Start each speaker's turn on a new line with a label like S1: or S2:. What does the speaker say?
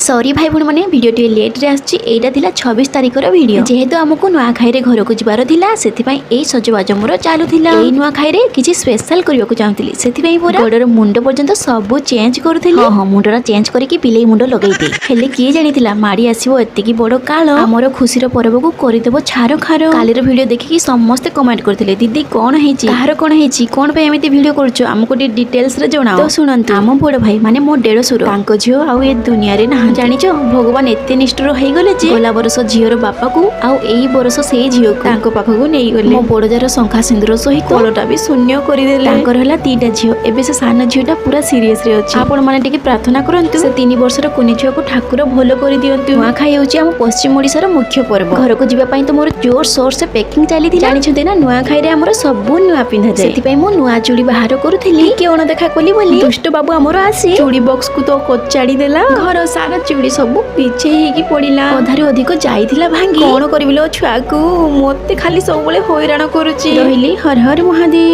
S1: ସରି ଭାଇ ଭଉଣୀମାନେ, ଭିଡ଼ିଓ ଟିକେ ଲେଟ୍ରେ ଆସୁଛି। ଏଇଟା ଥିଲା 26 ତାରିଖର ଭିଡ଼ିଓ। ଯେହେତୁ ଆମକୁ ନୂଆଖାଇରେ ଘରକୁ ଯିବାର ଥିଲା, ସେଥିପାଇଁ ଏଇ ସଜବାଜ ମୋର ଚାଲୁଥିଲା। ଏଇ ନୂଆଖାଇରେ କିଛି ସ୍ପେଶାଲ କରିବାକୁ ଚାହୁଁଥିଲି, ସେଥିପାଇଁ ପୁରା ଗୋଡ଼ର ମୁଣ୍ଡ ପର୍ଯ୍ୟନ୍ତ ସବୁ ଚେଞ୍ଜ କରୁଥିଲି। ହଁ, ମୁଣ୍ଡଟା ଚେଞ୍ଜ କରିକି ବିଲେଇ ମୁଣ୍ଡ ଲଗେଇଦିଏ। ହେଲେ କିଏ ଜାଣିଥିଲା ମାଡ଼ି ଆସିବ ଏତିକି ବଡ଼ କାଳ, ଆମର ଖୁସିର ପର୍ବକୁ କରିଦେବ ଛାର ଖାର। କାଲିର ଭିଡ଼ିଓ ଦେଖିକି ସମସ୍ତେ କମେଣ୍ଟ କରିଥିଲେ, ଦିଦି କଣ ହେଇଛି, କାହାର କଣ ହେଇଛି, କଣ ପାଇଁ ଏମିତି ଭିଡ଼ିଓ କରୁଛ, ଆମକୁ ଟିକେ ଡିଟେଲ୍ସରେ ଜଣାଅ। ତ ଶୁଣନ୍ତୁ, ଆମ ବଡ଼ ଭାଇ ମାନେ ମୋ ଦେଢ଼ଶୁର, ତାଙ୍କ ଝିଅ ଆଉ ଏ ଦୁନିଆରେ ନାହାନ୍ତି। ଜାଣିଛ, ଭଗବାନ ଏତେ ନିଷ୍ଠୁର ହେଇଗଲେ ଯେ ଗଲା ବର୍ଷ ଝିଅର ବାପାକୁ ଆଉ ଏଇ ବର୍ଷ ସେଇ ଝିଅକୁ ତାଙ୍କ ପାଖକୁ ନେଇଗଲେ। ମୋ ବଡ଼ ଯାର ଶଙ୍ଖା ସିନ୍ଦୁର ସହିତ କୋଳଟା ବି ଶୂନ୍ୟ କରିଦେଲେ। ତାଙ୍କର ହେଲା 3ଟା ଝିଅ। ଏବେ ସେ ସାନ ଝିଅଟା ପୁରା ସିରିୟସ ରେ ଅଛି। ଆପଣ ମାନେ ଟିକେ ପ୍ରାର୍ଥନା କରନ୍ତୁ, ସେ 3 ବର୍ଷର କୁନି ଝିଅକୁ ଠାକୁର ଭଲ କରିଦିଅନ୍ତୁ। ନୂଆଖାଇ ହେଉଛି ଆମ ପଶ୍ଚିମ ଓଡ଼ିଶାର ମୁଖ୍ୟ ପର୍ବ। ଘରକୁ ଯିବା ପାଇଁ ତ ମୋର ଜୋର ସୋର ସେ ପ୍ୟାକିଂ ଚାଲିଥିଲା। ଜାଣିଛନ୍ତି ନା, ନୂଆଖାଇରେ ଆମର ସବୁ ନୂଆ ପିନ୍ଧାଯାଏ। ସେଥିପାଇଁ ମୁଁ ନୂଆ ଚୁଡ଼ି ବାହାର କରୁଥିଲି। ଟିକେ ଅଣଦେଖା କଲି ବୋଲି ଦୁଷ୍ଟ ବାବୁ ଆମର ଆସି ଚୁଡ଼ି ବକ୍ସକୁ ତ କଚାଡ଼ି ଦେଲା। ଘର ସାରା ଚୁଡ଼ି ସବୁ ବିଛେଇ ହେଇକି ପଡିଲା। ଅଧାରୁ ଅଧିକ ଯାଇଥିଲା ଭାଙ୍ଗି। କଣ କରିବି ଲୋ, ଛୁଆକୁ ମତେ ଖାଲି ସବୁବେଳେ ହଇରାଣ କରୁଛି। ରହିଲି, ହର ହର ମହାଦେବ।